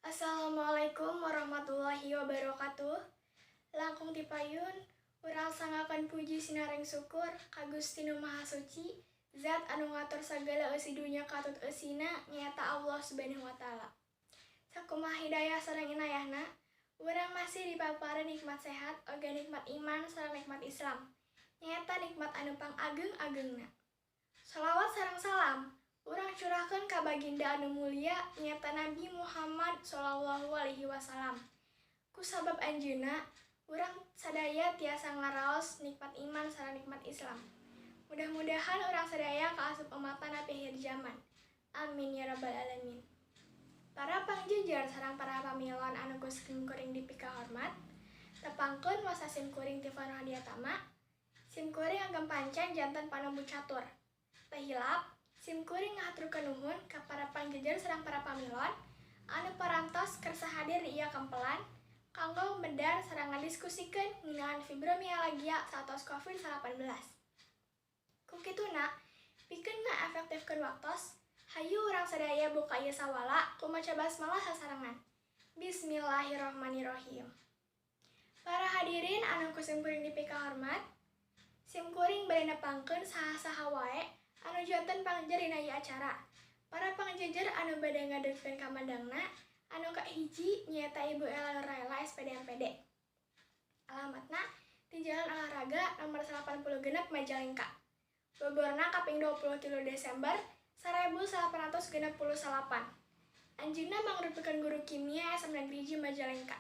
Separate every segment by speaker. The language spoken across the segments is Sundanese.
Speaker 1: Assalamualaikum warahmatullahi wabarakatuh. Langkung tipayun, urang sanggakeun puji sinareng syukur ka Gusti Nu Maha Suci, zat anu ngatur sagala eusi dunya katut eusina, nyaeta Allah Subhanahu wa Taala. Sakumaha hidayah sareng inayahna, urang masih dipaparen nikmat sehat oge nikmat iman sareng nikmat Islam. Nyaeta nikmat anu pangageung-ageungna. Shalawat sareng salam urang curahkeun ka baginda anu mulia, nyaeta Nabi Muhammad Shallallahu Alaihi Wasallam. Ku sabab anjeunna, urang sadaya tiasa ngaraos nikmat iman sareng nikmat Islam. Mudah-mudahan urang sadaya kaasup umatna Nabi akhir zaman. Amin ya rabbal alamin. Para pangjejer sareng para pamilon anu ku kuring dipikahormat, tepangkeun wasta sim kuring Tifano Hadiatama. Sim kuring agem pancen janten panembu catur. Teu hilap, sim kuring ngahaturkeun nuhun ka para pangjejer sareng para pamilon anu parantos kersa hadir di ieu kempelan kanggo medar sareng ngadiskusikeun ngeunaan fibromyalgia saatos COVID-19. Ku kituna, pikeun ngaefektifkeun waktos, hayu urang sadaya buka ieu sawala ku maca basmalah sasarengan. Bismillahirrahmanirrahim. Para hadirin anu ku sim kuring dipikahormat, sim kuring bade nepangkeun saha-saha wae anu janten pangjejer dina ieu acara. Para pangjejer anu bade ngadugikeun kamandangna, anu kahiji nyaeta Ibu Ella Nurlaela SPD MPD. Alamatna di Jalan Olahraga nomor 86 Majalengka. Boborna kaping 23 Desember 1868. Anjeunna mangrupikeun guru kimia SMA Negeri Hiji Majalengka.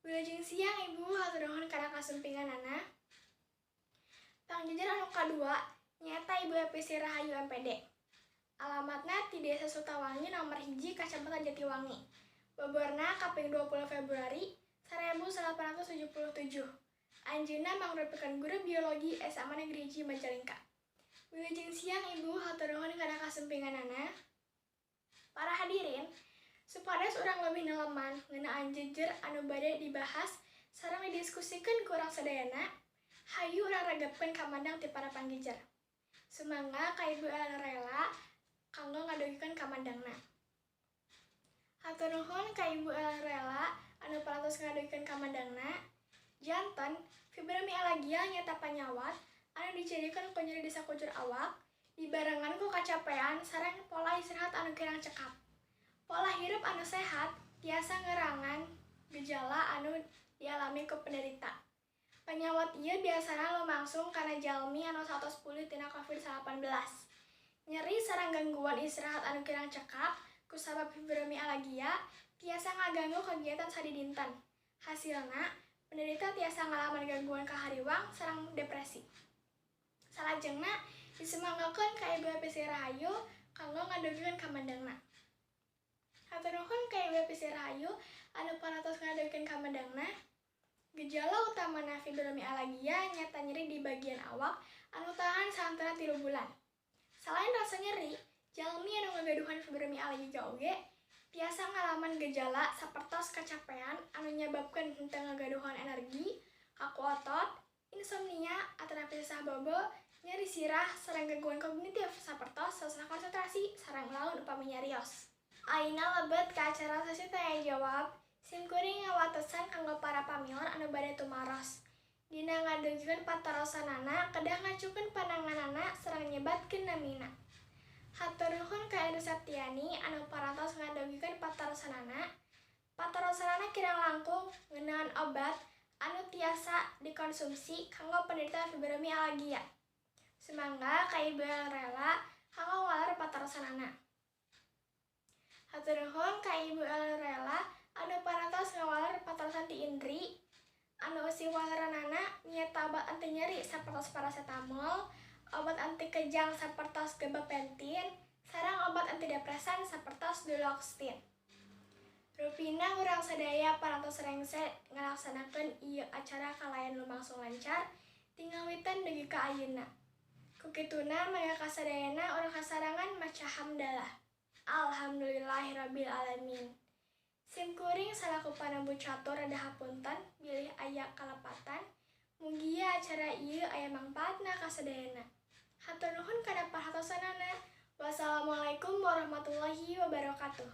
Speaker 1: Wilujeng siang, Ibu, hatur nuhun kana kasumpinganana. Pangjejer anu kadua nyaeta Ibu Episi Rahayu MPD. Alamatna di Desa Sutawangi nomor 1, Kacamatan Jatiwangi. Boborna kaping 20 Februari 1877. Anjeunna mangrupikeun guru biologi SMA Negeri Hiji Majalengka. Wilujeng siang, Ibu, hatur nuhun kana kasumpinganana. Para hadirin, supados urang leuwih neleman ngeunaan jejer anu bade dibahas sareng didiskusikeun ku urang sadayana, hayu urang regepkeun kamandang ti para pangjejer. Sumangga ka Ibu Ella Nurlaela kanggo ngadugikeun kamandangna. Hatur nuhun ka Ibu Ella Nurlaela anu parantos ngadugikeun kamandangna. Janten fibromyalgia nyaeta panyawat anu dicirikeun ku nyeri di sakujur awak dibarengan ku kacapean sareng pola istirahat anu kirang cekap. Pola hirup anu sehat tiasa ngerangan gejala anu dialami ku penderita. Panyawat ieu biasana lumangsung kana jalmi anu saatos pulih tina COVID-19. Nyeri sareng gangguan istirahat anu kirang cekap kusabab fibromyalgia tiasa ngaganggu kegiatan sadidinten. Hasilna, penderita tiasa ngalaman gangguan kahariwang sareng depresi. Salajengna disumanggakeun ka Ibu Episi Rahayu kanggo ngadugikeun kamandangna. Hatur nuhun ka Ibu Episi Rahayu anu parantos ngadugikeun kamandangna. Gejala utamana fibromyalgia nyaeta nyeri di bagian awak anu tahan saantara 3 bulan. Selain rasa nyeri, jalmi anu ngagaduhan fibromyalgia oge tiasa ngalaman gejala sapertos kacapean anu nyababkeun henteu ngagaduhan energi, kaku otot, insomnia atanapi sesah bobo, nyeri sirah, sareng gangguan kognitif sapertos sesah konsentrasi sareng laun upami nyarios. Ayeuna lebet ka acara sesi tanya jawab, sim kuring ngawatesan kanggo para pamilon anu bade tumaros. Dina ngadugikeun patarosanana kedah ngacungkeun pananganana sareng nyebatkeun namina. Hatur nuhun ka Enu Septiani anu parantos ngadugikeun patarosanana. Patarosanana kirang langkung ngeunaan obat anu tiasa dikonsumsi kanggo penderita fibromyalgia. Sumangga ka Ibu Rela kanggo waler patarosanana. Hatur nuhun ka Ibu Rela anu parantos ngawaler patarosan ti Indri, anu eusi waleranana nyaeta obat anti nyeri sapertos paracetamol, obat anti kejang sapertos gabapentin, sareng obat antidepresan sapertos duloxetine. Rupina urang sadaya parantos rengse ngalaksanakeun ieu acara kalayan lumangsung lancar ti ngawitan dugi ka ayeuna. Ku kituna mangga kasadayana urang sasarengan maca hamdalah. Alhamdulillahirabbil alamin. Sim kuring salaku panembu catur rada hapunten bilih aya kalepatan. Mugia acara ieu aya mangpaatna ka sadayana. Hatur nuhun kana perhatosanana. Wassalamualaikum warahmatullahi wabarakatuh.